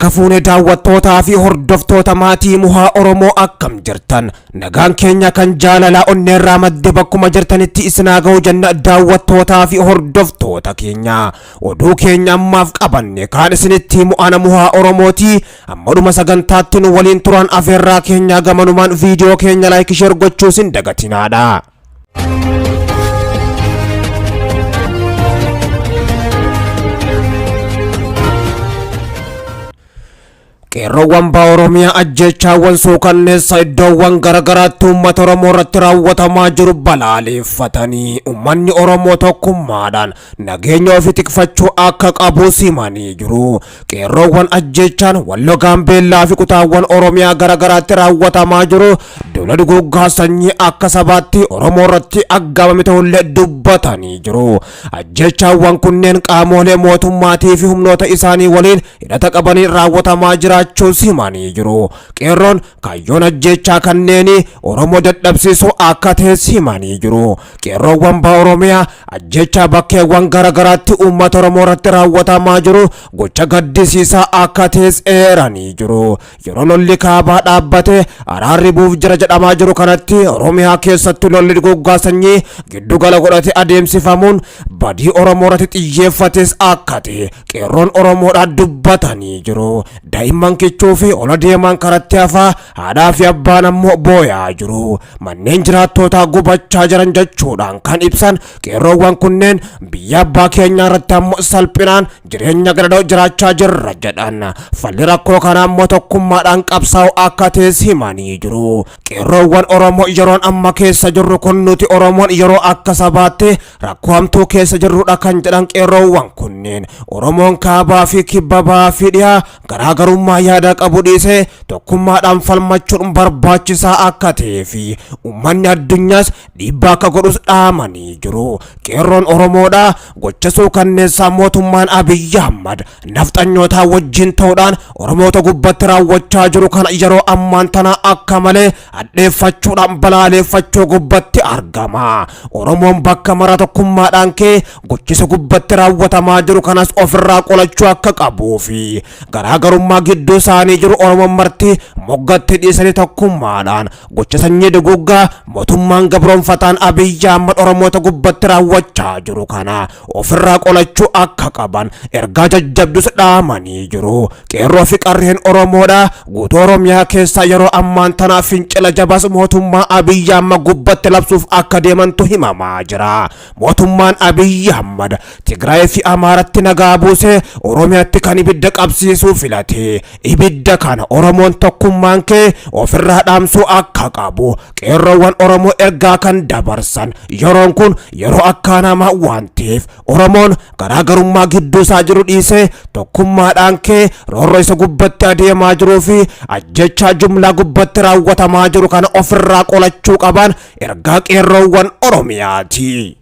Harka fuune daawwattootaa fi hordoftoota maatii Muhaa Oromoo, akkam jirtan? Nagaan keenya kan jaalalaa onneerraa madde bakkuma jirtanitti isinaa ga'u jenna. Daawwattootaa fi hordoftoota keenya, oduu keenya ammaaf qabanne kaan isinitti himu ana Muhaa Oromooti. Ammadhuma sagantaatti nu waliin turan afeerraa keenya. Gamanumaan viidiyoo keenya like, share gochuu sin dagatinaadha. Qeerroowwan baha Oromiyaa ajjeechaawwan suukanneessa iddoowwan garaagaraatti uummata Oromoo irratti raawwatamaa jiru balaaleffatanii, uummanni Oromoo tokkummaadhaan nageenya ofii tikfachuu akka qabu simanii jiru. Qeerroowwan ajjeechaan Walloo, Gaambeellaa fi kutaawwan Oromiyaa garaagaraatti raawwatamaa jiru duula duguuggaa sanyii akka sabaatti Oromoo irratti aggaamame ta'ullee dubbatanii jiru. Ajjeechaawwan kunneen qaamolee mootummaatii fi humnoota isaanii waliin hidhata qabanii raawwatamaa jiraachuu himanii jiru. Qeerroon kaayyoon ajjeechaa kanneenii Oromoo dadhabsiisuu akka ta'es himanii jiru. Qeerroowwan baha Oromiyaa ajjeechaa bakkeewwan garaagaraatti uummata Oromoo irratti raawwatamaa jiru gocha gaddisiisaa akka ta'es eeranii jiru. Yeroo lolli kaabaa dhaabbate araarri buuf jira jedhamaa jiru kanatti, Oromiyaa keessatti lolli duguuggaa sanyii giddugala godhate adeemsifamuun badii Oromoo irratti xiyyeeffates akka ta'e qeerroon Oromoodhaan dubbatanii jiru. Daa'imman kichuu fi ola deeman karatti hafaa, haadhaa fi abbaan ammoo booyaa jiru. Manneen jiraattootaa gubachaa jiran jechuudhaan kan ibsan qeerroowwan kunneen, biyya abbaa keenyaa irratti ammoo salphinaan jireenya gadadoo jiraachaa jirra jedhan. Falli rakkoo kanaa ammoo tokkummaadhaan qabsaa'u akka ta'es himanii jiru. Qeerroowwan Oromoo, yeroon amma keessa jirru kun nuti Oromoon yeroo akka sabaatti rakkoo hamtuu keessa jirrudha kan jedhan qeerroowwan kunneen, Oromoon kaabaa fi kibba, bahaa fi dhiyaa garaagarummaa yaada qabu dhiisee tokkummaadhaan falmachuun barbaachisaa akka ta'ee fi uummanni addunyaas dhiibbaa akka godhus dhaamanii jiru. Qeerroon Oromoodha gocha suukanneessaa mootummaan Abiyyi Ahmad nafxanyootaa wajjin ta'uudhaan Oromoota gubbatti raawwachaa jiru kana yeroo ammaan tana akka malee hadheeffachuudhaan balaaleeffachuu gubbatti argama. Oromoon bakka mara tokkummaadhaan kee gochisa gubbatti raawwatamaa jiru kanas ofirraa qolachuu akka qabuu fi garaagarummaa gidduu isaanii jiru Oromoon marti moggatti dhiisanii tokkummaadhaan gocha sanyii duguuggaa mootummaan gabroonfataan Abiyyi Ahmad Oromoota gubbatti raawwachaa jiru kana ofirraa qolachuu akka qaban ergaa jajjabdus dhaamanii jiru. Qeerroo fi qarreen Oromoodha guutuu Oromiyaa keessa yeroo ammaan tana fincila jabaas mootummaa Abiyyi Ahmad gubbatti labsuuf akka deemantu himamaa jira. Mootummaan Abiyyi Ahmad Tigraay fi Amaaratti nagaa buusee Oromiyaatti kan ibidda qabsiisuu filate. Ibidda kana Oromoon tokkummaan kee ofirraa dhaamsuu akka qabu qeerroowwan Oromoo ergaa kan dabarsan, yeroon kun yeroo akkaan hamaa waan ta'eef Oromoon garaagarummaa gidduu isaa jiru dhiisee tokkummaadhaan kee roorroo isa gubbatti adeemaa jiruu fi ajjechaa jumlaa gubbatti raawwatamaa jiru kana ofirraa qolachuu qaban ergaa qeerroowwan Oromiyaati.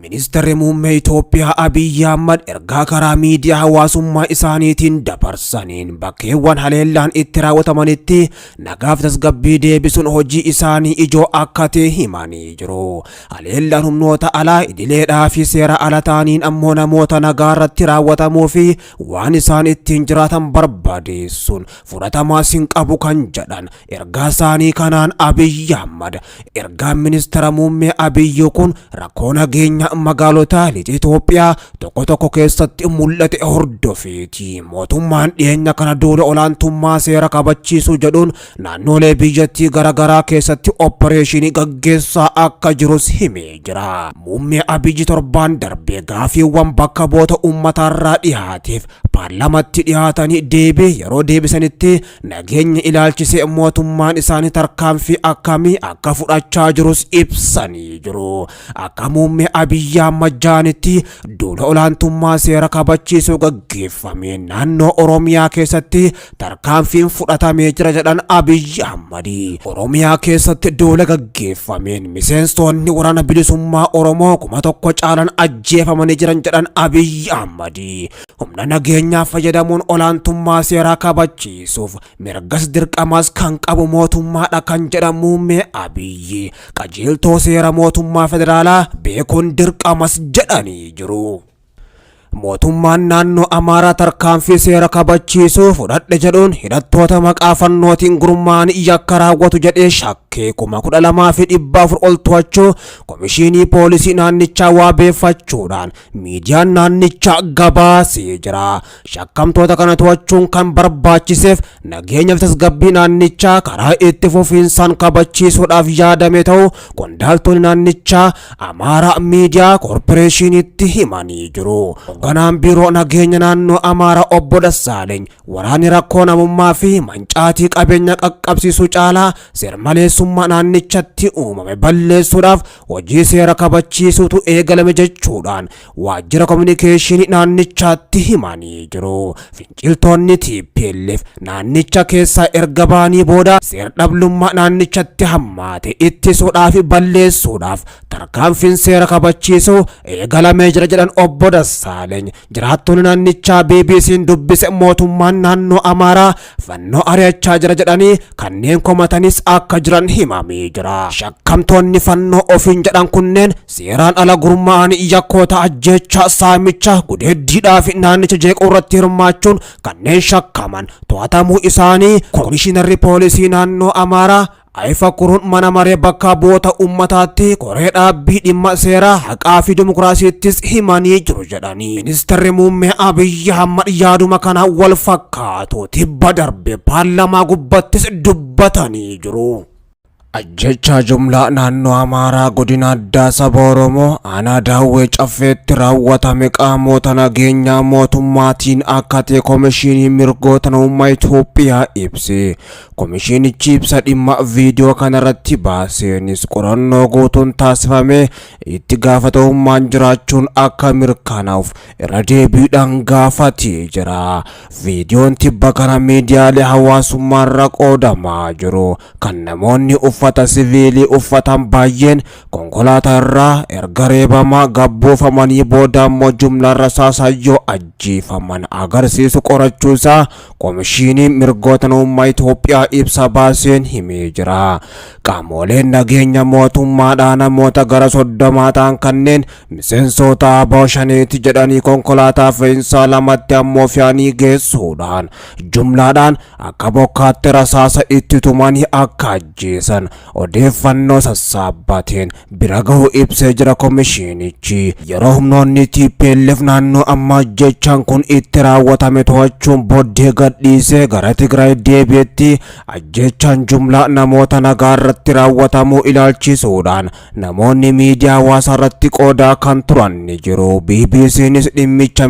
Ministeerri muummee Itoophiyaa Abiyyi Ahmad ergaa karaa miidiyaa hawaasummaa isaaniitiin dabarsaniin, bakkeewwan haleellaan itti raawwatamanitti nagaaf tasgabbii deebisuun hojii isaanii ijoo akka ta'e himanii jiru. Haleellaan humnoota alaa idileedhaa fi seera ala ta'aniin ammoo namoota nagaa irratti raawwatamuu fi waan isaan ittiin jiraatan barbadeessuun fudhatamaas hin qabu kan jedhan ergaa isaanii kanaan Abiyyi Ahmad. Ergaan ministeera muummee Abiyyi kun rakkoo nageenya magaalota lixa Itoophiyaa tokko tokko keessatti mul'ate hordofeeti. Mootummaan dhiyeenya kana duula olaantummaa seera kabachiisuu jedhuun naannolee biyyattii garaagaraa keessatti oppareeshinii gaggeessaa akka jirus himee jira. Muummee Abiyyi torbaan darbee gaafiiwwan bakka bu'oota uummataarraa dhiyaateef paarlamatti dhiyaatanii deebii yeroo deebisanitti, nageenya ilaalchisee mootummaan isaanii tarkaanfii akkamii akka fudhachaa jirus ibsanii jiru. Akka muummee Abiyyi Ahmad jedhanitti, duula olaantummaa seera kabachiisuu gaggeeffame naannoo Oromiyaa keessatti tarkaanfiin fudhatamee jira jedhan Abiyyi Ahmad. Oromiyaa keessatti duula gaggeeffameen miseensonni Waraana Bilisummaa Oromoo 1000 caalan ajjeefamanii jiran jedhan Abiyyi Ahmad. Humna nageenyaa fayyadamuun olaantummaa seeraa kabachiisuuf mirgas dirqamas kan qabu mootummaadha kan jedhan muummee Abiyyi, qajeeltoo seera mootummaa federaalaa beekuun dirqamas jedhanii jiru. Mootummaan naannoo Amaaraa tarkaanfii seera kabachiisuu fudhadhe jedhuun hidhattoota maqaa fannootiin gurmaa'an yakka raawwatu jedhee shakkee 12,400 ol to'achuu Komishinii Poolisii naannichaa waabeeffachuudhaan miidiyaan naannichaa gabaasee jira. Shakkamtoota kana to'achuun kan barbaachiseef nageenya fi tasgabbii naannichaa karaa itti fufiinsaan kabachiisuudhaaf yaadame ta'uu qondaaltonni naannichaa Amaaraa Miidiyaa Koorporeeshiniitti himanii jiru. Hogganaan biiroo nageenya naannoo Amaaraa Obbo Dassaaleny waraanni rakkoo namummaa fi mancaatii qabeenya qaqqabsiisuu caalaa seer-maleessummaa naannichatti uumame balleessuudhaaf hojii seera kabachiisuutu eegalame jechuudhaan waajjira kominikeeshinii naannichaatti himanii jiru. Finciltoonni TPLF naannicha keessaa erga ba'anii booda seer-dhablummaa naannichatti hammaate ittisuudhaa fi balleessuudhaaf tarkaanfiin seera kabachiisuu eegalamee jira jedhan Obbo Dassaaleny. Jiraattonni naannichaa BBC'n dubbise mootummaan naannoo Amaaraa fannoo ari'achaa jira jedhanii kanneen komatanis akka jiran himamee jira. Shakkamtoonni fannoo ofiin jedhan kunneen seeraan ala gurmaa'anii yakkoota ajjeechaa, saamicha, gudeeddiidhaa fi naannicha jeequu irratti hirmaachuun kanneen shakkaman to'atamuu isaanii Komishinarri Poolisii naannoo Amaaraa Ayifakuruun mana maree bakka bu'oota uummataatti koree dhaabbii dhimma seeraa haqaa fi dimokiraasiittis himanii jiru jedhanii. Ministeerri muummee Abiyyi Ahmad yaaduma kana wal fakkaatu tibba darbe paarlaamaa gubbattis dubbatanii jiru. Ajjechaa jumlaa naannoo Amaaraa godina addaa saba Oromoo aanaa Daawwee Caffeetti raawwatame qaamota nageenyaa mootummaatiin akka ta'e Komishinii Mirgoota Namummaa Itoophiyaa ibse. Komishinichi ibsa dhimma viidiyoo kanarratti baaseenis qorannoo guutuun taasifame itti gaafatamummaan jiraachuun akka mirkanaa'uuf irra deebiidhaan gaafatee jira. Viidiyoon tibba kana miidiyaalee hawaasummaarra qoodamaa jiru kan namoonni uffata siviilii uffatan baay'een konkolaataa irraa erga reebamaa gabbuufamanii booda ammoo jumlaan rasaasaan yoo ajjeefaman agarsiisu qorachuu isaa Komishiniin Mirgoota Namummaa Itoophiyaa ibsa baaseen himee jira. Qaamoleen nageenya mootummaadhaa namoota gara 30 ta'an kanneen miseensota ABO Shaneeti jedhanii konkolaataa fe'insaa lamatti ammoo fe'anii geessuudhaan jumlaadhaan akka bokkaatti rasaasa itti tumanii akka ajjeesan odeeffannoo sassaabbateen bira gahuu ibsee jira komishinichi. Yeroo humnoonni TPLF naannoo amma ajjeechaan kun itti raawwatame to'achuun booddee gadhiisee gara Tigraay deebi'etti ajjeechaan jumlaa namoota nagaa irratti raawwatamuu ilaalchisuudhaan namoonni miidiyaa hawaasaa irratti qoodaa kan turan ni jiru. BBCnis dhimmicha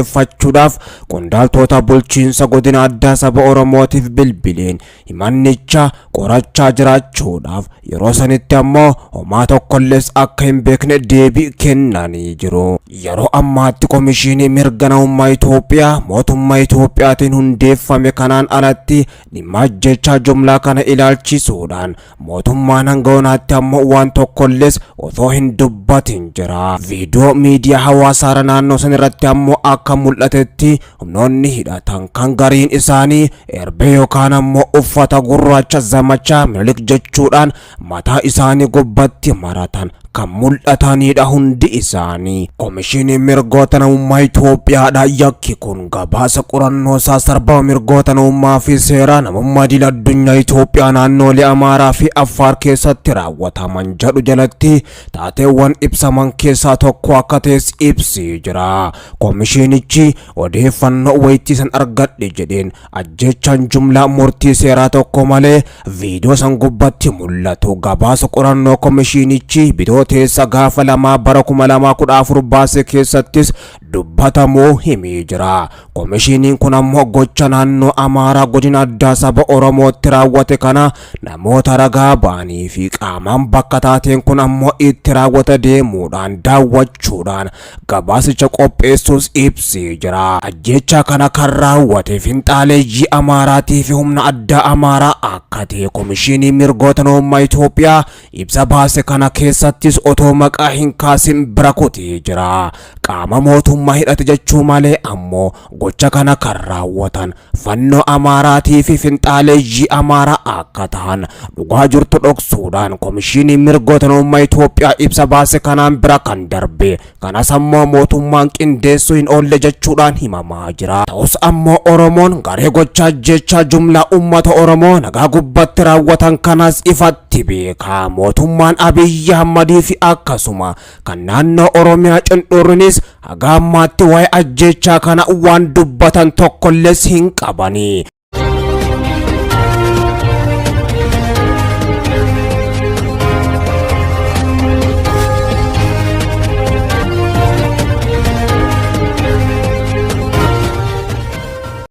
mirkaneeffachuudhaaf qondaaltota bulchiinsa godina addaa saba Oromootiif bilbileen himannicha qorachaa jiraachuudhaaf yeroo sanitti ammoo homaa tokkollees akka hin beekne deebii kennanii jiru. Yeroo ammaatti Komishinii Mirga Namummaa Itoophiyaa mootummaa Itoophiyaatiin hundeeffame kanaan alatti dhimma ajjeechaa jumlaa kana ilaalchisuudhaan mootummaan hanga yonaatti ammoo waan tokkollees osoo hin dubbatin jira. Viidiyoo miidiyaa hawaasaarra naannoo san irratti ammoo akka mul'atetti humnoonni hidhatan kan gariin isaanii erbee yookaan ammoo uffata gurraacha zamachaa Minilik jechuudhaan mataa isaanii gubbatti maratan kan mul'atanidha hundi isaanii. Komishiniin Mirgoota Namummaa Itoophiyaadha yakki kun gabaasa qorannoo isaa sarbama mirgoota namummaa fi seeraa namummaa idil addunyaa Itoophiyaa naannoolee Amaaraa fi Affaar keessatti raawwataman jedhu jalatti taateewwan ibsaman keessaa tokko akka ta'es ibsee jira. Komishinichi odeeffannoo waytii san argadhe jedheen ajjeechaan jumlaa murtii seeraa tokko malee viidiyoo san gubbatti mul'atu gabaasa qorannoo komishinichi bitooteessa gaafa 2 bara 2014 baase keessattis dubbatamuu himee jira. Komishiniin kun ammoo gocha naannoo Amaaraa godina addaa saba Oromootti raawwate kana namoota ragaa ba'anii fi qaamaan bakka taateen kun ammoo itti raawwate deemuudhaan daawwachuudhaan gabaasicha qopheessuus ibsee jira. Ajjeechaa kana kan raawwate finxaaleeyyii Amaaraatii fi humna addaa Amaaraa akka ta'e Komishinii Mirgoota Namummaa Itoophiyaa ibsa baase kana keessattis Amaaraattis otoo maqaa hin kaasin bira kutee jira. Qaama mootummaa hidhate jechuu malee ammoo gocha kana kan raawwatan Fannoo Amaaraatii fi finxaaleeyyii Amaaraa akka tahan dhugaa jirtu dhoksuudhaan Komishinii Mirgoota Namummaa Itoophiyaa ibsa baase kanaan bira kan darbe. Kanas ammoo mootummaan qindeessuu hin oolle jechuudhaan himamaa jira. Ta'us ammoo Oromoon garee gocha ajjeechaa jumlaa uummata Oromoo nagaa gubbatti raawwatan kanas ifatti beeka. Mootummaan Abiyyi Ahmadii fi akkasuma kan naannoo Oromiyaa cindhurrinis haga ammaatti waa'ee ajjeechaa kana waan dubbatan tokkollees hin qabani.